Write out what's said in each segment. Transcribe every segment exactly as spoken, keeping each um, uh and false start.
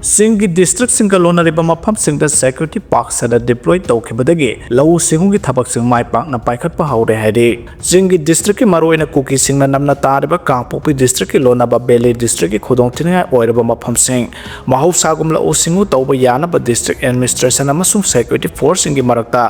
ꯆꯤꯡꯒꯤ ꯗꯤꯁꯇ꯭ꯔꯤꯛꯁꯤꯡꯒ ꯂꯣꯟꯅꯔꯤꯕ ꯃꯐꯝꯁꯤꯡꯗ ꯁꯦꯀ꯭ꯌꯨꯔꯤꯇꯤ ꯄꯥꯛ ꯁꯟꯅ ꯗꯤꯄ꯭ꯂꯣꯏ ꯇꯧꯈꯤꯕꯗꯒꯤ ꯂꯧꯎ ꯁꯤꯡꯎꯒꯤ ꯊꯕꯛꯁꯤꯡ ꯃꯥꯏ ꯄꯥꯛꯅ ꯄꯥꯏꯈꯠꯄ ꯍꯧꯔꯦ ꯍꯥꯏꯔꯤ꯫ ꯆꯤꯡꯒꯤ ꯗꯤꯁꯇ꯭ꯔꯤꯛꯀꯤ ꯃꯔꯨꯑꯣꯏꯅ ꯀꯨꯀꯤꯁꯤꯡꯅ ꯅꯝꯅ ꯇꯥꯔꯤꯕ ꯀꯥꯡꯄꯣꯛꯄꯤ ꯗꯤꯁꯇ꯭ꯔꯤꯛꯀꯤ ꯂꯣꯟꯅꯕ ꯕꯦꯂꯤ ꯗꯤꯁꯇ꯭ꯔꯤꯛꯀꯤ ꯈꯨꯗꯣꯡ ꯊꯤꯅꯤꯡꯉꯥꯏ ꯑꯣꯏꯔꯕ ꯃꯐꯝꯁꯤꯡ, ꯃꯍꯧꯁꯥꯒꯨꯝ ꯂꯧꯎ ꯁꯤꯡꯎ ꯇꯧꯕ ꯌꯥꯅꯕ ꯗꯤꯁꯇ꯭ꯔꯤꯛ ꯑꯦꯗꯃꯤꯅꯤꯁꯇ꯭ꯔꯦꯁꯟ ꯑꯃꯁꯨꯡ ꯁꯦꯀ꯭ꯌꯨꯔꯤꯇꯤ ꯐꯣꯔꯁꯁꯤꯡꯒꯤ ꯃꯔꯛꯇ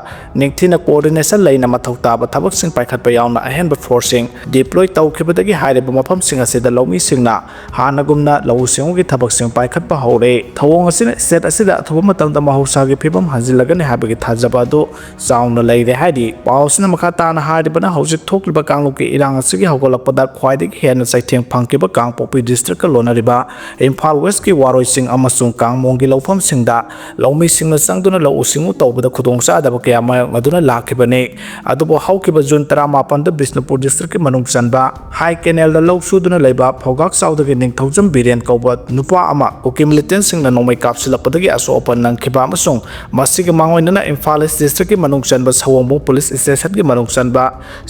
ꯅꯤꯡꯊꯤꯅ ꯀꯣꯑꯣꯔꯗꯤꯅꯦꯁꯟ ꯂꯩꯅ ꯃꯊꯧ ꯇꯥꯕ ꯊꯕꯛꯁꯤꯡ ꯄꯥꯏꯈꯠꯄ ꯌꯥꯎꯅ ꯑꯍꯦꯟꯕ ꯐꯣꯔꯁꯁꯤꯡ ꯗꯤꯄ꯭ꯂꯣꯏ ꯇꯧꯈꯤꯕꯗꯒꯤ ꯍꯥꯏꯔꯤꯕ ꯃꯐꯝꯁꯤꯡ ꯑꯁꯤꯗ ꯂꯧꯃꯤꯁꯤꯡꯅ ꯍꯥꯟꯅꯒꯨꯝꯅ ꯂꯧꯎ ꯁꯤꯡꯎꯒꯤ ꯊꯕꯛꯁꯤꯡ ꯄꯥꯏꯈꯠꯄ ꯍꯧꯔꯦ꯫ ꯊꯧꯑꯣꯡ ꯑꯁꯤꯅ ꯁ꯭ꯇꯦꯠ ꯑꯁꯤꯗ ꯑꯊꯨꯕ ꯃꯇꯝꯗ ꯃꯍꯧꯁꯥꯒꯤ ꯐꯤꯕꯝ ꯍꯟꯖꯤꯜꯂꯒꯅꯤ ꯍꯥꯏꯕꯒꯤ ꯊꯥꯖꯕ ꯑꯗꯨ ꯆꯥꯎꯅ ꯂꯩꯔꯦ ꯍꯥꯏꯔꯤ꯫ ꯄꯥꯎ ꯑꯁꯤꯅ ꯃꯈꯥ ꯇꯥꯅ ꯍꯥꯏꯔꯤꯕꯅ, ꯍꯧꯖꯤꯛ ꯊꯣꯛꯂꯤꯕ ꯀꯥꯡꯂꯨꯞꯀꯤ ꯏꯔꯥꯡ ꯑꯁꯤꯒꯤ ꯍꯧꯒꯠꯂꯛꯄꯗ ꯈ꯭ꯋꯥꯏꯗꯒꯤ ꯍꯦꯟꯅ ꯆꯩꯊꯦꯡ ꯐꯪꯈꯤꯕ ꯀꯥꯡꯄꯣꯛꯄꯤ ꯗꯤꯁꯇ꯭ꯔꯤꯛꯀ ꯂꯣꯟꯅꯔꯤꯕ ꯏꯝꯐꯥꯜ ꯋꯦꯁꯀꯤ ꯋꯥꯔꯣꯏ ꯆꯤꯡ ꯑꯃꯁꯨꯡ ꯀꯥꯡꯃꯣꯡꯒꯤ ꯂꯧꯐꯝꯁꯤꯡꯗ ꯂꯧꯃꯤꯁꯤꯡꯅ ꯆꯪꯗꯨꯅ ꯂꯧꯎ ꯁꯤꯡꯎ ꯇꯧꯕꯗ ꯈꯨꯗꯣꯡꯆꯥꯗꯕ ꯀꯌꯥ ꯃꯥꯌꯣꯛꯅꯗꯨꯅ ꯂꯥꯛꯈꯤꯕꯅꯤ꯫ ꯑꯗꯨꯕꯨ ꯍꯧꯈꯤꯕ ꯖꯨꯟ ꯇꯔꯥꯃꯥꯄꯟꯗ ꯕꯤꯁꯅꯨꯄꯨꯔ ꯗꯤꯁꯇ꯭ꯔꯤꯛꯀꯤ ꯃꯅꯨꯡ ꯆꯟꯕ ꯍꯥꯏ ꯀꯦꯅꯦꯜꯗ ꯂꯧ ꯁꯨꯗꯨꯅ ꯂꯩꯕ ꯐꯧꯒꯥꯛ ꯆꯥꯎꯗꯒꯤ ꯅꯤꯡꯊꯧꯖꯝ ꯕꯤꯔꯦꯟ ꯀꯧꯕ ꯅꯨꯄꯥ ꯑꯃ ꯀꯨꯀꯤ ꯃꯤꯂꯤꯇꯦꯟꯁꯤꯡꯅ ꯅꯣꯡꯃꯩ ꯀꯥꯞꯁꯤꯜꯂꯛꯄꯗꯒꯤ ꯑꯁꯣꯛ ꯑꯄꯟ ꯅꯪꯈꯤꯕ ꯑꯃꯁꯨꯡ ꯃꯁꯤꯒꯤ ꯃꯥꯡꯑꯣꯏꯅꯅ ꯏꯝꯐꯥꯜ ꯏꯁ ꯗꯤꯁꯇ꯭ꯔꯤꯛꯀꯤ ꯃꯅꯨꯡ ꯆꯟꯕ ꯁꯑꯣꯝꯕꯨꯡ ꯄꯨꯂꯤꯁ ꯁ꯭ꯇꯦꯁꯟꯒꯤ ꯃꯅꯨꯡ ꯆꯟꯕ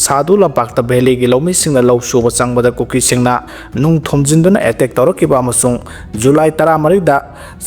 ꯁꯥꯗꯨ ꯂꯝꯄꯥꯛꯇ ꯚꯦꯂꯤꯒꯤ ꯂꯧꯃꯤꯁꯤꯡꯅ ꯂꯧ ꯁꯨꯕ ꯆꯪꯕꯗ ꯀꯨꯀꯤꯁꯤꯡꯅ ꯅꯨꯡ ꯊꯣꯝꯖꯤꯟꯗꯨꯅ ꯑꯦꯇꯦꯛ ꯇꯧꯔꯛꯈꯤꯕ ꯑꯃꯁꯨꯡ ꯖꯨꯂꯥꯏ ꯇꯔꯥꯃꯔꯤꯗ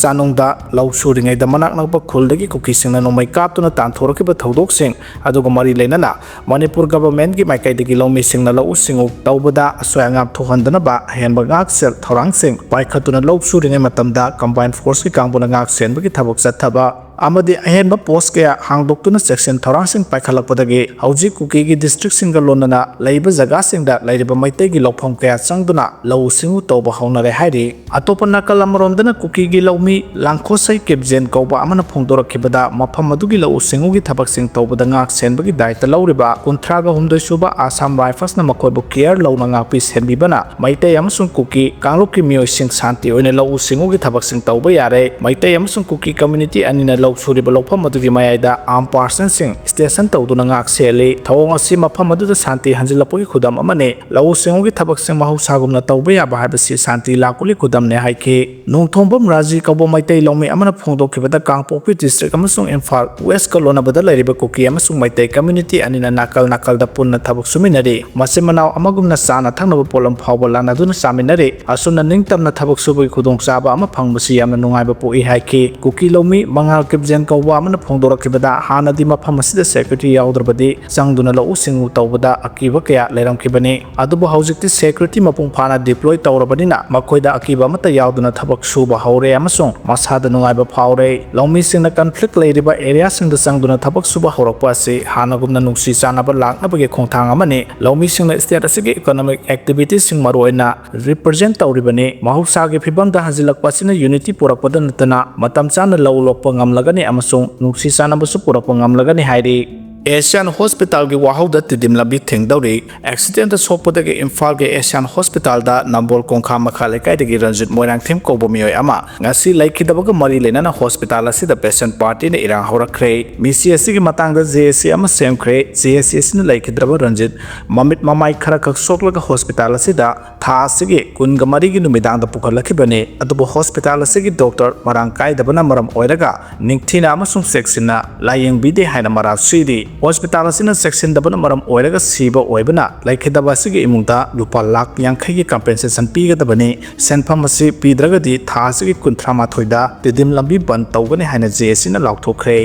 ꯆꯥꯅꯨꯡꯗ ꯂꯧ ꯁꯨꯔꯤꯉꯩꯗ ꯃꯅꯥꯛ ꯅꯛꯄ ꯈꯨꯜꯗꯒꯤ ꯀꯨꯀꯤꯁꯤꯡꯅ ꯅꯣꯡꯃꯩ ꯀꯥꯞꯇꯨꯅ ꯇꯥꯟꯊꯣꯔꯛꯈꯤꯕ ꯊꯧꯗꯣꯛꯁꯤꯡ ꯑꯗꯨꯒ ꯃꯔꯤ ꯂꯩꯅꯅ ꯃꯅꯤꯄꯨꯔ ꯒꯚꯔꯟꯃꯦꯟꯠꯀꯤ ꯃꯥꯏꯀꯩꯗꯒꯤ ꯂꯧꯃꯤꯁꯤꯡꯅ ꯂꯧꯎ ꯁꯤꯡꯎ ꯇꯧꯕꯗ ꯑꯁꯣꯏ ꯑꯉꯥꯝ ꯊꯣꯛꯍꯟꯗꯅꯕ ꯑꯍꯦꯟꯕ ꯉꯥꯛꯁꯦꯜ ꯊꯧꯔꯥꯡꯁꯤꯡ ꯄꯥꯏꯈꯠꯇꯨꯅ ꯂꯧ ꯁꯨꯔꯤꯉꯩ ꯃꯇꯝꯗ ꯀꯝꯕꯥꯏꯟ ꯐꯣꯔꯁꯀꯤ ꯀꯥꯡꯕꯨꯅ ꯉꯥꯛ ꯁꯦꯟꯕꯒꯤ ꯊꯕꯛ ꯆꯠꯊꯕ ꯑꯃꯗꯤ ꯑꯍꯦꯟꯕ ꯄꯣꯁ ꯀꯌꯥ ꯍꯥꯡꯗꯣꯛꯇꯨꯅ ꯆꯦꯛꯁꯤꯟ ꯊꯧꯔꯥꯡꯁꯤꯡ ꯄꯥꯏꯈꯠꯂꯛꯄꯗꯒꯤ ꯍꯧꯖꯤꯛ ꯀꯨꯀꯤꯒꯤ ꯗꯤꯁꯇ꯭ꯔꯤꯛꯁꯤꯡꯒ ꯂꯣꯟꯅꯅ ꯂꯩꯕ ꯖꯒꯥꯁꯤꯡꯗ ꯂꯩꯔꯤꯕ ꯃꯩꯇꯩꯒꯤ ꯂꯧꯐꯝ ꯀꯌꯥ ꯆꯪꯗꯨꯅ ꯂꯧꯎ ꯁꯤꯡꯎ ꯇꯧꯕ ꯍꯧꯅꯔꯦ ꯍꯥꯏꯔꯤ꯫ ꯑꯇꯣꯞꯄ ꯅꯥꯀꯜ ꯑꯃꯔꯣꯝꯗꯅ ꯀꯨꯀꯤꯒꯤ ꯂꯧꯃꯤ ꯂꯥꯡꯈꯣꯁꯩ ꯀꯤꯞꯖꯦꯟ ꯀꯧꯕ ꯑꯃꯅ ꯐꯣꯡꯗꯣꯔꯛꯈꯤꯕꯗ, ꯃꯐꯝ ꯑꯗꯨꯒꯤ ꯂꯧꯎ ꯁꯤꯡꯎꯒꯤ ꯊꯕꯛꯁꯤꯡ ꯇꯧꯕꯗ ꯉꯥꯛ ꯁꯦꯟꯕꯒꯤ ꯗꯥꯏꯇ ꯂꯧꯔꯤꯕ ꯀꯨꯟꯊ꯭ꯔꯥꯒ ꯍꯨꯝꯗꯣꯏ ꯁꯨꯕ ꯑꯁꯥꯝ ꯔꯥꯏꯐꯜꯁꯅ ꯃꯈꯣꯏꯕꯨ ꯀꯤꯌꯔ ꯂꯧꯅ ꯉꯥꯛꯄꯤ ꯁꯦꯟꯕꯤꯕꯅ ꯃꯩꯇꯩ ꯑꯃꯁꯨꯡ ꯀꯨꯀꯤ ꯀꯥꯡꯂꯨꯞꯀꯤ ꯃꯤꯑꯣꯏꯁꯤꯡ ꯁꯥꯟꯇꯤ ꯑꯣꯏꯅ ꯂꯧꯎ ꯁꯤꯡꯎꯒꯤ ꯊꯕꯛꯁꯤꯡ ꯇꯧꯕ ꯌꯥꯔꯦ꯫ ꯃꯩꯇꯩ ꯑꯃꯁꯨꯡ ꯀꯨꯀꯤ ꯀꯝꯃ꯭ꯌꯨꯅꯤꯇꯤ ꯑꯅꯤꯅ ꯂꯧ ꯁꯨꯔꯤꯕ ꯂꯧꯐꯝ ꯑꯗꯨꯒꯤ ꯃꯌꯥꯏꯗ armed personnelꯁꯤꯡ station ꯇꯧꯗꯨꯅ ꯉꯥꯛ ꯁꯦꯜꯂꯤ꯫ ꯊꯧꯑꯣꯡ ꯑꯁꯤ ꯃꯐꯝ ꯑꯗꯨꯗ ꯁꯥꯟꯇꯤ ꯍꯟꯖꯤꯜꯂꯛꯄꯒꯤ ꯈꯨꯗꯝ ꯑꯃꯅꯤ꯫ ꯂꯧꯎ ꯁꯤꯡꯎꯒꯤ ꯊꯕꯛꯁꯤꯡ ꯃꯍꯧꯁꯥꯒꯨꯝꯅ ꯇꯧꯕ ꯌꯥꯕ ꯍꯥꯏꯕꯁꯤ ꯁꯥꯟꯇꯤ ꯂꯥꯛꯄꯒꯤ ꯈꯨꯗꯝꯅꯤ ꯍꯥꯏꯈꯤ꯫ ꯅꯣꯡꯊꯣꯝꯕꯝ ꯔꯥꯖꯤ ꯀꯧꯕ ꯃꯩꯇꯩ ꯂꯧꯃꯤ ꯑꯃꯅ ꯐꯣꯡꯗꯣꯛꯈꯤꯕꯗ, ꯀꯥꯡꯄꯣꯛꯄꯤ district ꯑꯃꯁꯨꯡ ꯏꯝꯐꯥꯜ Westꯀ ꯂꯣꯟꯅꯕꯗ ꯂꯩꯔꯤꯕ ꯀꯨꯀꯤ ꯑꯃꯁꯨꯡ ꯃꯩꯇꯩ community ꯑꯅꯤꯅ ꯅꯥꯀꯜ ꯅꯥꯀꯜꯗ ꯄꯨꯟꯅ ꯊꯕꯛ ꯁꯨꯃꯤꯟꯅꯔꯤ꯫ ꯃꯆꯤꯟ ꯃꯅꯥꯎ ꯑꯃꯒꯨꯝꯅ ꯆꯥꯅ ꯊꯛꯅꯕ ꯄꯣꯠꯂꯝ ꯐꯥꯎꯕ ꯂꯥꯟꯅꯗꯨꯅ ꯆꯥꯃꯤꯟꯅꯔꯤ꯫ ꯑꯁꯨꯝꯅ ꯅꯤꯡꯇꯝꯅ ꯊꯕꯛ ꯁꯨꯕꯒꯤ ꯈꯨꯗꯣꯡꯆꯥꯕ ꯑꯃ ꯐꯪꯕꯁꯤ ꯌꯥꯝꯅ ꯅꯨꯡꯉꯥꯏꯕ ꯄꯣꯛꯏ ꯍꯥꯏꯈꯤ꯫ ꯀꯨꯀꯤ ꯂꯧꯃꯤ ꯃꯉꯥꯜ ꯀꯤꯞꯖꯦꯟ ꯀꯧꯕ ꯑꯃꯅ ꯐꯣꯡꯗꯣꯔꯛꯈꯤꯕꯗ, ꯍꯥꯟꯅꯗꯤ ꯃꯐꯝ ꯑꯁꯤꯗ security ꯌꯥꯎꯗ꯭ꯔꯕꯗꯤ ꯆꯪꯗꯨꯅ ꯂꯧꯎ ꯁꯤꯡꯎ ꯇꯧꯕꯗ ꯑꯀꯤꯕ ꯀꯌꯥ ꯂꯩꯔꯝꯈꯤꯕꯅꯤ꯫ ꯑꯗꯨꯕꯨ ꯍꯧꯖꯤꯛꯇꯤ security ꯃꯄꯨꯡ ꯐꯥꯅ deploy ꯇꯧꯔꯕꯅꯤꯅ, ꯃꯈꯣꯏꯗ ꯑꯀꯤꯕ ꯑꯃꯠꯇ ꯌꯥꯎꯗꯅ ꯊꯕꯛ ꯁꯨꯕ ꯍꯧꯔꯦ ꯑꯃꯁꯨꯡ ꯃꯁꯥꯗ ꯅꯨꯡꯉꯥꯏꯕ ꯐꯥꯎꯔꯦ꯫ ꯂꯧꯃꯤꯁꯤꯡꯅ conflict ꯂꯩꯔꯤꯕ areaꯁꯤꯡꯗ ꯆꯪꯗꯨꯅ ꯊꯕꯛ ꯁꯨꯕ ꯍꯧꯔꯛꯄ ꯑꯁꯤ ꯍꯥꯟꯅꯒꯨꯝꯅ ꯅꯨꯡꯁꯤ ꯆꯥꯟꯅꯕ ꯂꯥꯛꯅꯕꯒꯤ ꯈꯣꯡꯊꯥꯡ ꯑꯃꯅꯤ꯫ ꯂꯧꯃꯤꯁꯤꯡꯅ state ꯑꯁꯤꯒꯤ economic activityꯁꯤꯡ ꯃꯔꯨꯑꯣꯏꯅ represent ꯇꯧꯔꯤꯕꯅꯤ꯫ ꯃꯍꯧꯁꯥꯒꯤ ꯐꯤꯕꯝꯗ ꯍꯟꯖꯤꯜꯂꯛꯄ ꯑꯁꯤꯅ unity ꯄꯨꯔꯛꯄꯗ ꯅꯠꯇꯅ ꯃꯇꯝ ꯆꯥꯅ ꯂꯧ ꯂꯣꯛꯄ ꯉꯝꯂꯒꯅꯤ ꯑꯃꯁꯨꯡ ꯅꯨꯡꯁꯤ ꯆꯥꯟꯅꯕꯁꯨ ꯄꯨꯔꯛꯄ ꯉꯝꯂꯒꯅꯤ ꯍꯥꯏꯔꯤ꯫ Asian Hospitalꯒꯤ ꯋꯥꯍꯧꯗ ꯇꯤꯗꯤꯝ ꯂꯝꯕꯤ ꯊꯤꯡꯗꯧꯔꯤ꯫ Accidentꯇ ꯁꯣꯛꯄꯗꯒꯤ ꯏꯝꯐꯥꯜꯒꯤ Asian Hospitalꯗ ꯅꯝꯕꯣꯜ ꯀꯣꯡꯈꯥ ꯃꯈꯥ ꯂꯩꯀꯥꯏꯗꯒꯤ ꯔꯟꯖꯤꯠ ꯃꯣꯏꯔꯥꯡꯊꯦꯝ ꯀꯧꯕ ꯃꯤꯑꯣꯏ ꯑꯃ ꯉꯁꯤ ꯂꯩꯈꯤꯗꯕꯒ ꯃꯔꯤ ꯂꯩꯅꯅ hospital ꯑꯁꯤꯗ patient partyꯅ ꯏꯔꯥꯡ ꯍꯧꯔꯛꯈ꯭ꯔꯦ꯫ ꯃꯤꯁꯤ ꯑꯁꯤꯒꯤ ꯃꯇꯥꯡꯗ JAC ꯑꯃ ꯁꯦꯝꯈ꯭ꯔꯦ꯫ JAC ꯑꯁꯤꯅ ꯂꯩꯈꯤꯗ꯭ꯔꯕ ꯔꯟꯖꯤꯠ ꯃꯃꯤꯠ ꯃꯃꯥꯏ ꯈꯔ ꯈꯛ ꯁꯣꯛꯂꯒ hospital ꯑꯁꯤꯗ ꯊꯥ ꯑꯁꯤꯒꯤ ꯀꯨꯟꯒ ꯃꯔꯤꯒꯤ ꯅꯨꯃꯤꯗꯥꯡꯗ ꯄꯨꯈꯠꯂꯛꯈꯤꯕꯅꯤ꯫ ꯑꯗꯨꯕꯨ hospital ꯑꯁꯤꯒꯤ doctor ꯃꯔꯥꯡ ꯀꯥꯏꯗꯕꯅ ꯃꯔꯝ ꯑꯣꯏꯔꯒ ꯅꯤꯡꯊꯤꯅ ꯑꯃꯁꯨꯡ ꯆꯦꯛꯁꯤꯟꯅ ꯂꯥꯌꯦꯡꯕꯤꯗꯦ ꯍꯥꯏꯅ ꯃꯔꯥꯜ ꯁꯤꯔꯤ꯫ Hospital ꯑꯁꯤꯅ ꯆꯦꯛꯁꯤꯟꯗꯕꯅ ꯃꯔꯝ ꯑꯣꯏꯔꯒ ꯁꯤꯕ ꯑꯣꯏꯕꯅ ꯂꯩꯈꯤꯗꯕ ꯑꯁꯤꯒꯤ ꯏꯃꯨꯡꯗ ꯂꯨꯄꯥ ꯂꯥꯈ ꯌꯥꯡꯈꯩꯒꯤ compensation ꯄꯤꯒꯗꯕꯅꯤ꯫ ꯁꯦꯟꯐꯝ ꯑꯁꯤ ꯄꯤꯗ꯭ꯔꯒꯗꯤ ꯊꯥ ꯑꯁꯤꯒꯤ ꯀꯨꯟꯊ꯭ꯔꯥ ꯃꯥꯊꯣꯏꯗ ꯇꯤꯗꯤꯝ ꯂꯝꯕꯤ ꯕꯟꯗ ꯇꯧꯒꯅꯤ ꯍꯥꯏꯅ JACꯅ ꯂꯥꯎꯊꯣꯛꯈ꯭ꯔꯦ꯫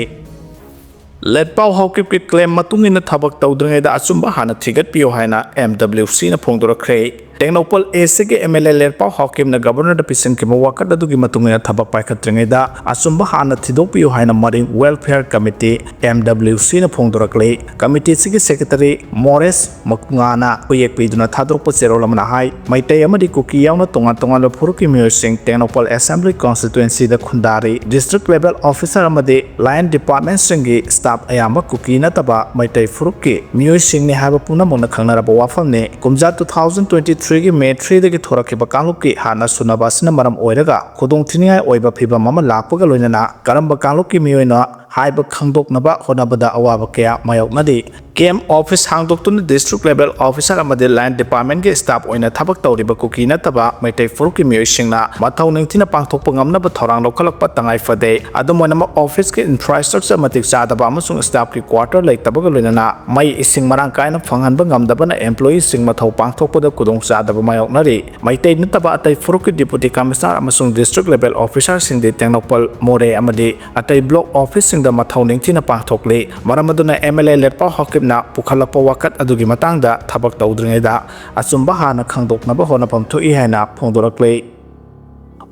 ꯂꯦꯠꯄꯥꯎ ꯍꯥꯎꯀꯤꯞꯀꯤ claim ꯃꯇꯨꯡ ꯏꯟꯅ ꯊꯕꯛ ꯇꯧꯗ꯭ꯔꯤꯉꯩꯗ ꯑꯆꯨꯝꯕ ꯍꯥꯟꯅ ꯊꯤꯒꯠꯄꯤꯌꯨ ꯍꯥꯏꯅ MWCꯅ ꯐꯣꯡꯗꯣꯔꯛꯈ꯭ꯔꯦ꯫ ꯇꯦꯡꯅꯧꯄꯜ Aꯁꯤꯒꯤ MLA ꯂꯦꯠꯄꯥꯎ ꯍꯥꯎꯀꯤꯞꯅ Governorꯗ ꯄꯤꯁꯤꯟꯈꯤꯕ ꯋꯥꯀꯠ ꯑꯗꯨꯒꯤ ꯃꯇꯨꯡ ꯏꯟꯅ ꯊꯕꯛ ꯄꯥꯏꯈꯠꯇ꯭ꯔꯤꯉꯩꯗ ꯑꯆꯨꯝꯕ ꯍꯥꯟꯅ ꯊꯤꯗꯣꯛꯄꯤꯌꯨ ꯍꯥꯏꯅ ꯃꯔꯤꯡ Welfare Committee, MWCꯅ ꯐꯣꯡꯗꯣꯔꯛꯂꯤ꯫ Committeeꯁꯤꯒꯤ secretary ꯃꯣꯔꯦꯁ ꯃꯀꯨꯉꯥꯅ ꯈꯨꯌꯦꯛ ꯄꯤꯗꯨꯅ ꯊꯥꯗꯣꯔꯛꯄ ꯆꯦꯔꯣꯜ ꯑꯃꯅ ꯍꯥꯏ, ꯃꯩꯇꯩ ꯑꯃꯗꯤ ꯀꯨꯀꯤ ꯌꯥꯎꯅ ꯇꯣꯉꯥꯟ ꯇꯣꯉꯥꯟꯕ ꯐꯨꯔꯨꯞꯀꯤ ꯃꯤꯑꯣꯏꯁꯤꯡ Tengnoupal Assembly Constituencyꯗ ꯈꯨꯟꯗꯥꯔꯤ꯫ District level officer ꯑꯃꯗꯤ line departmentꯁꯤꯡꯒꯤ staff ꯑꯌꯥꯝꯕ ꯀꯨꯀꯤ ꯅꯠꯇꯕ ꯃꯩꯇꯩ ꯐꯨꯔꯨꯞꯀꯤ ꯃꯤꯑꯣꯏꯁꯤꯡꯅꯤ ꯍꯥꯏꯕ ꯄꯨꯝꯅꯃꯛꯅ ꯈꯪꯅꯔꯕ ꯋꯥꯐꯝꯅꯤ꯫ ꯀꯨꯝꯖꯥ two thousand twenty ꯊ꯭ꯔꯤꯒꯤ ꯃꯦ ꯊ꯭ꯔꯤꯗꯒꯤ ꯊꯣꯔꯛꯈꯤꯕ ꯀꯥꯡꯂꯨꯞꯀꯤ ꯍꯥꯟꯅ ꯁꯨꯅꯕ ꯑꯁꯤꯅ ꯃꯔꯝ ꯑꯣꯏꯔꯒ ꯈꯨꯗꯣꯡ ꯊꯤꯅꯤꯡꯉꯥꯏ ꯑꯣꯏꯕ ꯐꯤꯕꯝ ꯑꯃ ꯂꯥꯛꯄꯒ ꯂꯣꯏꯅꯅ ꯀꯔꯝꯕ ꯀꯥꯡꯂꯨꯞꯀꯤ ꯃꯤꯑꯣꯏꯅꯣ ꯍꯥꯏꯕ ꯈꯪꯗꯣꯛꯅꯕ ꯍꯣꯠꯅꯕꯗ ꯑꯋꯥꯕ ꯀꯌꯥ ꯃꯥꯌꯣꯛꯅꯔꯤ꯫ ꯀꯦꯝ ꯑꯣꯐꯤꯁ ꯍꯥꯡꯗꯣꯛꯇꯨꯅ district level officer ꯑꯃꯗꯤ line department ꯀꯤ staff ꯑꯣꯏꯅ ꯊꯕꯛ ꯇꯧꯔꯤꯕ ꯀꯨꯀꯤ ꯅꯠꯇꯕ ꯃꯩꯇꯩ ꯐꯨꯔꯨꯞꯀꯤ ꯃꯤꯑꯣꯏꯁꯤꯡꯅ ꯃꯊꯧ ꯅꯤꯡꯊꯤꯅ ꯄꯥꯡꯊꯣꯛꯄ ꯉꯝꯅꯕ ꯊꯧꯔꯥꯡ ꯂꯧꯈꯠꯂꯛꯄ ꯇꯉꯥꯏ ꯐꯗꯦ꯫ ꯑꯗꯨꯝ ꯑꯣꯏꯅꯃꯛ, office ꯀꯤ infrastructure ꯃꯇꯤꯛ ꯆꯥꯗꯕ ꯑꯃꯁꯨꯡ staff ꯀꯤ quarter ꯂꯩꯇꯕꯒ ꯂꯣꯏꯅꯅ ꯃꯩ ꯏꯁꯤꯡ ꯃꯔꯥꯡ ꯀꯥꯏꯅ ꯐꯪꯍꯟꯕ ꯉꯝꯗꯕꯅ employee ꯁꯤꯡ ꯃꯊꯧ ꯄꯥꯡꯊꯣꯛꯄꯗ ꯈꯨꯗꯣꯡꯆꯥꯗꯕ ꯃꯥꯌꯣꯛꯅꯔꯤ꯫ ꯃꯩꯇꯩ ꯅꯠꯇꯕ ꯑꯇꯩ ꯐꯨꯔꯨꯞꯀꯤ deputy commissioner ꯑꯃꯁꯨꯡ district level officer ꯁꯤꯡꯗꯤ ꯇꯦꯡꯅꯧꯄꯜ, ꯃꯣꯔꯦ ꯑꯃꯗꯤ ꯑꯇꯩ block office ꯁꯤꯡꯗ ꯃꯊꯧ ꯅꯤꯡꯊꯤꯅ ꯄꯥꯡꯊꯣꯛꯂꯤ꯫ ꯃꯔꯝ ꯑꯗꯨꯅ MLA ꯂꯦꯠꯄꯥꯎ ꯍꯥꯀꯤꯞꯅ ꯄꯨꯈꯠꯂꯛꯄ ꯋꯥꯀꯠ ꯑꯗꯨꯒꯤ ꯃꯇꯥꯡꯗ ꯊꯕꯛ ꯇꯧꯗ꯭ꯔꯤꯉꯩꯗ ꯑꯆꯨꯝꯕ ꯍꯥꯟꯅ ꯈꯪꯗꯣꯛꯅꯕ ꯍꯣꯠꯅꯐꯝ ꯊꯣꯛꯏ ꯍꯥꯏꯅ ꯐꯣꯡꯗꯣꯔꯛꯂꯤ꯫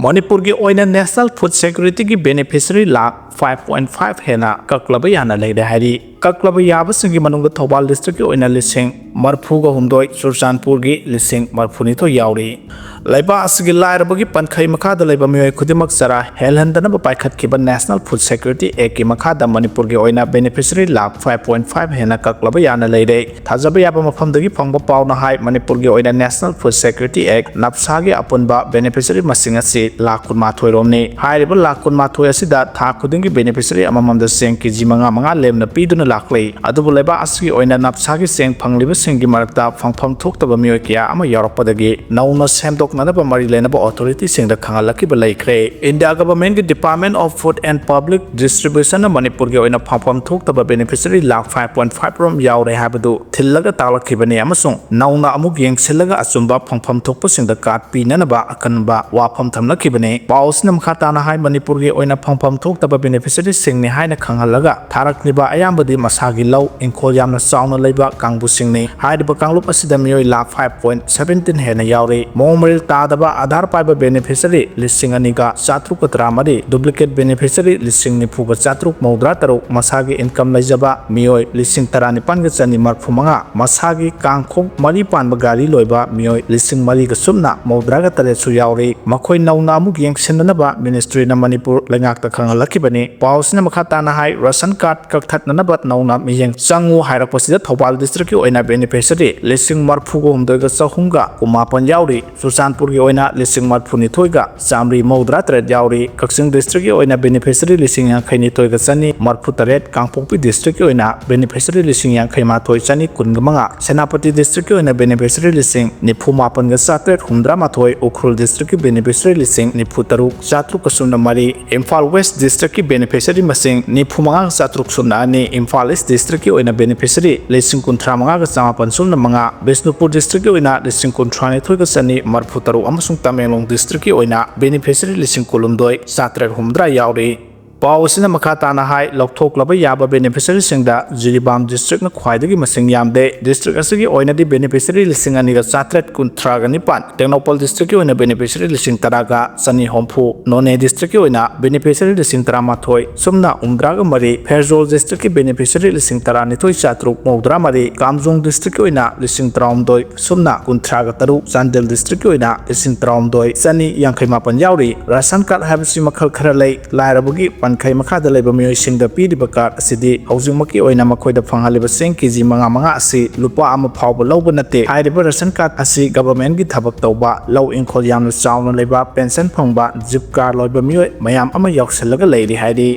ꯃꯅꯤꯄꯨꯔꯒꯤ ꯑꯣꯏꯅ national food security ꯒꯤ beneficiary lakh five point five ꯍꯦꯟꯅ ꯀꯛꯂꯕ ꯌꯥꯅ ꯂꯩꯔꯦ ꯍꯥꯏꯔꯤ꯫ ꯀꯛꯂꯕ ꯌꯥꯕꯁꯤꯡꯒꯤ ꯃꯅꯨꯡꯗ ꯊꯧꯕꯥꯜ district ꯀꯤ ꯑꯣꯏꯅ ꯂꯤꯁꯤꯡ ꯃꯔꯤꯐꯨꯒ ꯍꯨꯝꯗꯣꯏ, ꯆꯨꯔꯆꯥꯟꯄꯨꯔꯒꯤ ꯂꯤꯁꯤꯡ ꯃꯔꯤꯐꯨꯅꯤꯊꯣꯏ ꯌꯥꯎꯔꯤ꯫ ꯂꯩꯕꯥꯛ ꯑꯁꯤꯒꯤ ꯂꯥꯏꯔꯕꯒꯤ ꯄꯟꯈꯩ ꯃꯈꯥꯗ ꯂꯩꯕ ꯃꯤꯑꯣꯏ ꯈꯨꯗꯤꯡꯃꯛ ꯆꯔꯥ ꯍꯦꯜꯍꯟꯗꯅꯕ ꯄꯥꯏꯈꯠꯈꯤꯕ national food security act ꯀꯤ ꯃꯈꯥꯗ ꯃꯅꯤꯄꯨꯔꯒꯤ ꯑꯣꯏꯅ beneficiary lakh five point five ꯍꯦꯟꯅ ꯀꯛꯂꯕ ꯌꯥꯅ ꯂꯩꯔꯦ꯫ ꯊꯥꯖꯕ ꯌꯥꯕ ꯃꯐꯝꯗꯒꯤ ꯐꯪꯕ ꯄꯥꯎꯅ ꯍꯥꯏ, ꯃꯅꯤꯄꯨꯔꯒꯤ ꯑꯣꯏꯅ national food security act, NAFSA ꯒꯤ ꯑꯄꯨꯟꯕ beneficiary ꯃꯁꯤꯡ ꯑꯁꯤ ꯂꯥꯈ ꯀꯨꯟꯃꯥꯊꯣꯏ ꯔꯣꯝꯅꯤ꯫ ꯍꯥꯏꯔꯤꯕ ꯂꯥꯈ ꯀꯨꯟꯃꯥꯊꯣꯏ ꯑꯁꯤꯗ ꯊꯥ ꯈꯨꯗꯤꯡꯒꯤ beneficiary ꯑꯃꯃꯝꯗ ꯆꯦꯡ ꯀꯦꯖꯤ ꯃꯉꯥ ꯃꯉꯥ ꯂꯦꯝꯅ ꯄꯤꯗꯨꯅ ꯂꯥꯛꯂꯤ꯫ ꯑꯗꯨꯕꯨ ꯂꯩꯕꯥꯛ ꯑꯁꯤꯒꯤ ꯑꯣꯏꯅ NAFSA ꯒꯤ ꯆꯦꯡ ꯐꯪꯂꯤꯕꯁꯤꯡꯒꯤ ꯃꯔꯛꯇ ꯐꯪꯐꯝ ꯊꯣꯛꯇꯕ ꯃꯤꯑꯣꯏ ꯀꯌꯥ ꯑꯃ ꯌꯥꯎꯔꯛꯄꯗꯒꯤ ꯅꯧꯅ ꯁꯦꯝꯗꯣꯛꯅꯅꯕ ꯃꯔꯤ ꯂꯩꯅꯕ authority ꯁꯤꯡꯗ ꯈꯪꯍꯜꯂꯛꯈꯤꯕ ꯂꯩꯈ꯭ꯔꯦ꯫ India Government ꯀꯤ Department of Food and Public Distribution ꯅ ꯃꯅꯤꯄꯨꯔꯒꯤ ꯑꯣꯏꯅ ꯐꯪꯐꯝ ꯊꯣꯛꯇꯕ beneficiary lakh five point five ꯔꯣꯝ ꯌꯥꯎꯔꯦ ꯍꯥꯏꯕꯗꯨ ꯊꯤꯜꯂꯒ ꯇꯥꯛꯂꯛꯈꯤꯕꯅꯤ ꯑꯃꯁꯨꯡ ꯅꯧꯅ ꯑꯃꯨꯛ ꯌꯦꯡꯁꯤꯜꯂꯒ ꯑꯆꯨꯝꯕ ꯐꯪꯐꯝ ꯊꯣꯛꯄꯁꯤꯡꯗ card ꯄꯤꯅꯅꯕ ꯑꯀꯟꯕ ꯋꯥꯐꯝ ꯊꯝꯂꯛꯈꯤꯕꯅꯤ꯫ ꯄꯥꯎ ꯑꯁꯤꯅ ꯃꯈꯥ ꯇꯥꯅ ꯍꯥꯏ, ꯃꯅꯤꯄꯨꯔꯒꯤ ꯑꯣꯏꯅ ꯐꯪꯐꯝ ꯊꯣꯛꯇꯕ beneficiary ꯁꯤꯡꯅꯤ ꯍꯥꯏꯅ ꯈꯪꯍꯜꯂꯒ ꯊꯥꯔꯛꯂꯤꯕ ꯑꯌꯥꯝꯕꯗꯤ ꯃꯁꯥꯒꯤ ꯂꯧ, ꯏꯪꯈꯣꯜ ꯌꯥꯝꯅ ꯆꯥꯎꯅ ꯂꯩꯕ ꯀꯥꯡꯕꯨꯁꯤꯡꯅꯤ꯫ ꯍꯥꯏꯔꯤꯕ ꯀꯥꯡꯂꯨꯞ ꯑꯁꯤꯗ ꯃꯤꯑꯣꯏ ꯂꯥꯈ five point seventeen ꯍꯦꯟꯅ ꯌꯥꯎꯔꯤ꯫ ꯃꯑꯣꯡ ꯃꯔꯤꯜ ꯇꯥꯗꯕ ꯑꯥꯙꯥꯔ ꯄꯥꯏꯕ beneficiary ꯂꯤꯁꯤꯡ ꯑꯅꯤꯒ ꯆꯥꯇ꯭ꯔꯨꯛꯀ ꯇꯔꯥꯃꯔꯤ, duplicate beneficiary ꯂꯤꯁꯤꯡ ꯅꯤꯐꯨꯒ ꯆꯥꯇ꯭ꯔꯨꯛ ꯃꯧꯗ꯭ꯔꯥ ꯇꯔꯨꯛ, ꯃꯁꯥꯒꯤ income ꯂꯩꯖꯕ ꯃꯤꯑꯣꯏ ꯂꯤꯁꯤꯡ ꯇꯔꯥꯅꯤꯄꯥꯟꯒ ꯆꯅꯤ ꯃꯔꯤꯐꯨ ꯃꯉꯥ, ꯃꯁꯥꯒꯤ ꯀꯥꯡꯈꯣꯡ ꯃꯔꯤ ꯄꯥꯟꯕ ꯒꯥꯔꯤ ꯂꯣꯏꯕ ꯃꯤꯑꯣꯏ ꯂꯤꯁꯤꯡ ꯃꯔꯤꯒ ꯁꯨꯞꯅ ꯃꯧꯗ꯭ꯔꯥꯒ ꯇꯔꯦꯠꯁꯨ ꯌꯥꯎꯔꯤ꯫ ꯃꯈꯣꯏ ꯅꯧꯅ ꯑꯃꯨꯛ ꯌꯦꯡꯁꯤꯟꯅꯅꯕ ministry ꯅ ꯃꯅꯤꯄꯨꯔ ꯂꯩꯉꯥꯛꯇ ꯈꯪꯍꯜꯂꯛꯈꯤꯕꯅꯤ꯫ ꯄꯥꯎ ꯑꯁꯤꯅ ꯃꯈꯥ ꯇꯥꯅ ꯍꯥꯏ, ration card ꯀꯛꯊꯠꯅꯅꯕ ꯅꯧꯅ ꯃꯤꯠꯌꯦꯡ ꯆꯪꯉꯨ ꯍꯥꯏꯔꯛꯄꯁꯤꯗ ꯊꯧꯕꯥꯜ district ꯀꯤ ꯑꯣꯏꯅ beneficiary ꯂꯤꯁꯤꯡ ꯃꯔꯤꯐꯨꯒ ꯍꯨꯝꯗꯣꯏꯒ ꯆꯍꯨꯝꯒ ꯀꯨꯟꯃꯥꯄꯟ ꯌꯥꯎꯔꯤ꯫ ꯆꯨꯔꯆꯥꯟꯄꯨꯔꯒꯤ ꯑꯣꯏꯅ ꯂꯤꯁꯤꯡ ꯃꯔꯤꯐꯨꯅꯤꯊꯣꯏꯒ ꯆꯥꯃꯔꯤ ꯃꯧꯗ꯭ꯔꯥ ꯇꯔꯦꯠ ꯌꯥꯎꯔꯤ꯫ ꯀꯛꯆꯤꯡ district ꯀꯤ ꯑꯣꯏꯅ beneficiary ꯂꯤꯁꯤꯡ ꯌꯥꯡꯈꯩꯅꯤꯊꯣꯏꯒ ꯆꯅꯤ ꯃꯔꯤꯐꯨ ꯇꯔꯦꯠ, ꯀꯥꯡꯄꯣꯛꯄꯤ district ꯀꯤ ꯑꯣꯏꯅ beneficiary ꯂꯤꯁꯤꯡ ꯌꯥꯡꯈꯩ ꯃꯥꯊꯣꯏ ꯆꯅꯤ ꯀꯨꯟꯒ ꯃꯉꯥ, ꯁꯦꯅꯥꯄꯇꯤ district ꯀꯤ ꯑꯣꯏꯅ beneficiary ꯂꯤꯁꯤꯡ ꯅꯤꯐꯨ ꯃꯥꯄꯟꯒ ꯆꯥꯇ꯭ꯔꯦꯠ ꯍꯨꯝꯗ꯭ꯔꯥ ꯃꯥꯊꯣꯏ, ꯎꯈ꯭ꯔꯨꯜ district ꯀꯤ beneficiary ꯂꯤꯁꯤꯡ ꯅꯤꯐꯨ ꯇꯔꯨꯛ ꯆꯥꯇ꯭ꯔꯨꯛꯀ ꯁꯨꯞꯅ ꯃꯔꯤ, ꯏꯝꯐꯥꯜ West district ꯀꯤ beneficiary ꯃꯁꯤꯡ ꯅꯤꯐꯨ ꯃꯉꯥꯒ ꯆꯥꯇ꯭ꯔꯨꯛ ꯁꯨꯞꯅ ꯑꯅꯤ, ꯏꯝꯐꯥꯜ East district ꯀꯤ ꯑꯣꯏꯅ beneficiary ꯂꯤꯁꯤꯡ ꯀꯨꯟꯊ꯭ꯔꯥ ꯃꯉꯥꯒ ꯆꯥꯃꯥꯄꯟ ꯁꯨꯞꯅ ꯃꯉꯥ, ꯕꯤꯁꯅꯨꯄꯨꯔ district ꯀꯤ ꯑꯣꯏꯅ ꯂꯤꯁꯤꯡ ꯀꯨꯟꯊ꯭ꯔꯥꯅꯤꯊꯣꯏꯒ ꯆꯅꯤ ꯃꯔꯤꯐꯨ ꯇꯔꯨꯛ ꯑꯃꯁꯨꯡ ꯇꯃꯦꯡꯂꯣꯡ district ꯀꯤ ꯑꯣꯏꯅ beneficiary ꯂꯤꯁꯤꯡ ꯀꯨꯟꯍꯨꯝꯗꯣꯏ ꯆꯥꯇ꯭ꯔꯦꯠ ꯍꯨꯝꯗ꯭ꯔꯥ ꯌꯥꯎꯔꯤ꯫ ꯄꯥꯎ ꯑꯁꯤꯅ ꯃꯈꯥ ꯇꯥꯅ ꯍꯥꯏ, ꯂꯧꯊꯣꯛꯂꯕ ꯌꯥꯕ beneficiary ꯁꯤꯡꯗ ꯖꯤꯔꯤꯕꯥꯝ district ꯅ ꯈ꯭ꯋꯥꯏꯗꯒꯤ ꯃꯁꯤꯡ ꯌꯥꯝꯗꯦ꯫ District ꯑꯁꯤꯒꯤ ꯑꯣꯏꯅꯗꯤ beneficiary ꯂꯤꯁꯤꯡ ꯑꯅꯤꯒ ꯆꯥꯇ꯭ꯔꯦꯠ ꯀꯨꯟꯊ꯭ꯔꯥꯒ ꯅꯤꯄꯥꯟ, ꯇꯦꯡꯅꯧꯄꯜ district ꯀꯤ ꯑꯣꯏꯅ beneficiary ꯂꯤꯁꯤꯡ ꯇꯔꯥꯒ ꯆꯅꯤ ꯍꯨꯝꯐꯨ, ꯅꯣꯅꯦ district ꯀꯤ ꯑꯣꯏꯅ beneficiary ꯂꯤꯁꯤꯡ ꯇꯔꯥꯃꯥꯊꯣꯏ ꯁꯨꯞꯅ ꯍꯨꯝꯗ꯭ꯔꯥꯒ ꯃꯔꯤ, ꯐꯦꯔꯖꯣꯜ district ꯀꯤ beneficiary ꯂꯤꯁꯤꯡ ꯇꯔꯥꯅꯤꯊꯣꯏ ꯆꯥꯇ꯭ꯔꯨꯛ ꯃꯧꯗ꯭ꯔꯥ ꯃꯔꯤ, ꯀꯥꯝꯖꯣꯡ district ꯀꯤ ꯑꯣꯏꯅ ꯂꯤꯁꯤꯡ ꯇꯔꯥꯍꯨꯝꯗꯣꯏ ꯁꯨꯞꯅ ꯀꯨꯟꯊ꯭ꯔꯥꯒ ꯇꯔꯨꯛ, ꯆꯥꯟꯗꯦꯜ district ꯀꯤ ꯑꯣꯏꯅ ꯂꯤꯁꯤꯡ ꯇꯔꯥꯍꯨꯝꯗꯣꯏ ꯆꯅꯤ ꯌꯥꯡꯈꯩ ꯃꯥꯄꯟ ꯌꯥꯎꯔꯤ꯫ Ration card ꯍꯥꯏꯕꯁꯤ ꯃꯈꯜ ꯈꯔ ꯂꯩ꯫ ꯂꯥꯏꯔꯕꯒꯤ ꯄꯟꯈꯩ ꯃꯈꯥꯗ ꯂꯩꯕ ꯃꯤꯑꯣꯏꯁꯤꯡꯗ ꯄꯤꯔꯤꯕ card ꯑꯁꯤꯗꯤ ꯍꯧꯖꯤꯛꯃꯛꯀꯤ ꯑꯣꯏꯅ ꯃꯈꯣꯏꯗ ꯐꯪꯍꯜꯂꯤꯕ ꯆꯦꯡ ꯀꯦꯖꯤ ꯃꯉꯥ ꯃꯉꯥ ꯑꯁꯤ ꯂꯨꯄꯥ ꯑꯃ ꯐꯥꯎꯕ ꯂꯧꯕ ꯅꯠꯇꯦ꯫ ꯍꯥꯏꯔꯤꯕ ration card ꯑꯁꯤ government ꯀꯤ ꯊꯕꯛ ꯇꯧꯕ, ꯂꯧ ꯏꯪꯈꯣꯜ ꯌꯥꯝꯅ ꯆꯥꯎꯅ ꯂꯩꯕ, pension ꯐꯪꯕ, zip card ꯂꯣꯏꯕ ꯃꯤꯑꯣꯏ ꯃꯌꯥꯝ ꯑꯃ ꯌꯥꯎꯁꯜꯂꯒ ꯂꯩꯔꯤ ꯍꯥꯏꯔꯤ꯫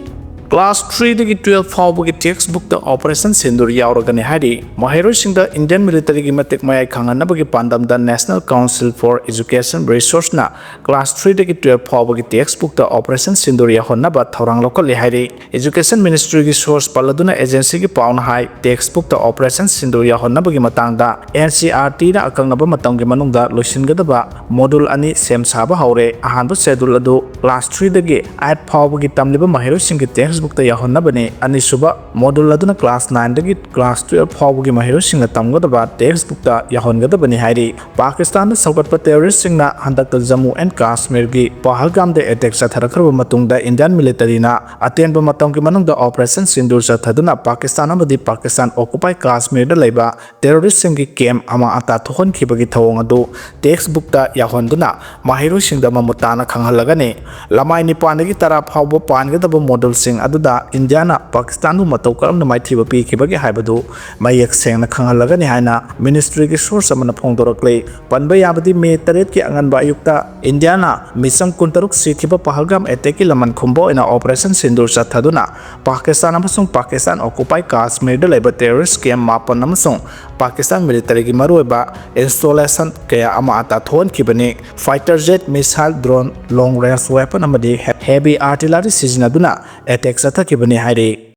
Class three ꯗꯒꯤ twelve ꯐꯥꯎꯕꯒꯤ text book ꯇ Operation Sindoor ꯌꯥꯎꯔꯒꯅꯤ ꯍꯥꯏꯔꯤ꯫ ꯃꯍꯩꯔꯣꯏꯁꯤꯡꯗ Indian military ꯒꯤ ꯃꯇꯤꯛ ꯃꯌꯥꯏ ꯈꯪꯍꯟꯅꯕꯒꯤ ꯄꯥꯟꯗꯝꯗ National Council for Education Research ꯅ class three ꯗꯒꯤ twelve ꯐꯥꯎꯕꯒꯤ text book ꯇ Operation Sindoor ꯌꯥꯎꯍꯟꯅꯕ ꯊꯧꯔꯥꯡ ꯂꯧꯈꯠꯂꯤ ꯍꯥꯏꯔꯤ꯫ Education Ministry ꯒꯤ source ꯄꯜꯂꯗꯨꯅ agency ꯒꯤ ꯄꯥꯎꯅ ꯍꯥꯏ, text book ꯇ Operation Sindoor ꯌꯥꯎꯍꯟꯅꯕꯒꯤ ꯃꯇꯥꯡꯗ N C E R T ꯅ ꯑꯀꯛꯅꯕ ꯃꯇꯝꯒꯤ ꯃꯅꯨꯡꯗ ꯂꯣꯏꯁꯤꯟꯒꯗꯕ module ꯑꯅꯤ ꯁꯦꯝ ꯁꯥꯕ ꯍꯧꯔꯦ꯫ ꯑꯍꯥꯟꯕ schedule ꯑꯗꯨ class three ꯗꯒꯤ eight ꯐꯥꯎꯕꯒꯤ ꯇꯝꯂꯤꯕ ꯃꯍꯩꯔꯣꯏꯁꯤꯡꯒꯤ text book ꯇ ꯌꯥꯎꯍꯟꯅꯕꯅꯤ꯫ ꯑꯅꯤꯁꯨꯕ module ꯑꯗꯨꯅ class nine ꯗꯒꯤ class twelve ꯐꯥꯎꯕꯒꯤ ꯃꯍꯩꯔꯣꯏꯁꯤꯡꯅ ꯇꯝꯒꯗꯕ text book ꯇ ꯌꯥꯎꯍꯟꯒꯗꯕꯅꯤ ꯍꯥꯏꯔꯤ꯫ ꯄꯥꯀꯤꯁꯇꯥꯟꯗ ꯁꯧꯒꯠꯄ terrorist ꯁꯤꯡꯅ ꯍꯟꯗꯛꯇ Jammu and Kashmir ꯒꯤ ꯄꯍꯜꯒꯥꯝꯗ attack ꯆꯠꯊꯔꯛꯈ꯭ꯔꯕ ꯃꯇꯨꯡꯗ Indian military ꯅ ꯑꯇꯦꯟꯕ ꯃꯇꯝꯒꯤ ꯃꯅꯨꯡꯗ Operation Sindoor ꯆꯠꯊꯗꯨꯅ ꯄꯥꯀꯤꯁꯇꯥꯟ ꯑꯃꯗꯤ ꯄꯥꯀꯤꯁꯇꯥꯟ occupied Kashmir ꯗ ꯂꯩꯕ terrorist ꯁꯤꯡꯒꯤ camp ꯑꯃ ꯑꯇꯥ ꯊꯣꯛꯍꯟꯈꯤꯕꯒꯤ ꯊꯧꯑꯣꯡ ꯑꯗꯨ text book ꯇ ꯌꯥꯎꯍꯟꯗꯨꯅ ꯃꯍꯩꯔꯣꯏꯁꯤꯡꯗ ꯃꯃꯨꯠ ꯇꯥꯅ ꯈꯪꯍꯜꯂꯒꯅꯤ꯫ ꯂꯃꯥꯏ ꯅꯤꯄꯥꯟꯗꯒꯤ ꯇꯔꯥ ꯐꯥꯎꯕ ꯄꯥꯟꯒꯗꯕ module ꯁꯤꯡ ꯑꯗꯨꯗ ꯏꯟꯗꯤꯌꯥꯅ ꯄꯥꯀꯤꯁꯇꯥꯟꯕꯨ ꯃꯇꯧ ꯀꯔꯝꯅ ꯃꯥꯏꯊꯤꯕ ꯄꯤꯈꯤꯕꯒꯦ ꯍꯥꯏꯕꯗꯨ ꯃꯌꯦꯛ ꯁꯦꯡꯅ ꯈꯪꯍꯜꯂꯒꯅꯤ ꯍꯥꯏꯅ ꯃꯤꯅꯤꯁꯇ꯭ꯔꯤꯒꯤ ꯁꯣꯔꯁ ꯑꯃꯅ ꯐꯣꯡꯗꯣꯔꯛꯂꯤ꯫ ꯄꯟꯕ ꯌꯥꯕꯗꯤ, ꯃꯦ ꯇꯔꯦꯠꯀꯤ ꯑꯉꯟꯕ ꯑꯌꯨꯛꯇ ꯏꯟꯗꯤꯌꯥꯅ ꯃꯤꯆꯝ ꯀꯨꯟꯇꯔꯨꯛ ꯁꯤꯈꯤꯕ ꯄꯍꯜꯒꯥꯝ ꯑꯦꯇꯦꯛꯀꯤ ꯂꯃꯟ ꯈꯨꯝꯕ ꯑꯣꯏꯅ ꯑꯣꯄꯔꯦꯁꯟ ꯁꯤꯟꯗꯨꯔ ꯆꯠꯊꯗꯨꯅ ꯄꯥꯀꯤꯁꯇꯥꯟ ꯑꯃꯁꯨꯡ ꯄꯥꯀꯤꯁꯇꯥꯟ ꯑꯣꯀꯨꯄꯥꯏ ꯀꯥꯁꯃꯤꯔꯗ ꯂꯩꯕ ꯇꯦꯔꯣꯔꯤꯁ ꯀꯦꯝ ꯃꯥꯄꯟ ꯑꯃꯁꯨꯡ ꯄꯥꯀꯤꯁꯇꯥꯟ ꯃꯤꯂꯤꯇꯔꯤꯒꯤ ꯃꯔꯨꯑꯣꯏꯕ ꯏꯟꯁꯇꯣꯂꯦꯁꯟ ꯀꯌꯥ ꯑꯃ ꯑꯇꯥ ꯊꯣꯛꯍꯟꯈꯤꯕꯅꯤ꯫ ꯐꯥꯏꯇꯔ ꯖꯦꯠ, ꯃꯤꯁꯥꯏꯜ, ꯗ꯭ꯔꯣꯟ, ꯂꯣꯡ ꯔꯦꯟꯖ ꯋꯦꯄꯟ ꯑꯃꯗꯤ ꯍꯦꯚꯤ ꯑꯥꯔꯇꯤꯂꯔꯤ ꯁꯤꯖꯤꯟꯅꯗꯨꯅ ꯑꯦꯇꯦꯛ ꯆꯠꯊꯈꯤꯕꯅꯤ ꯍꯥꯏꯔꯤ꯫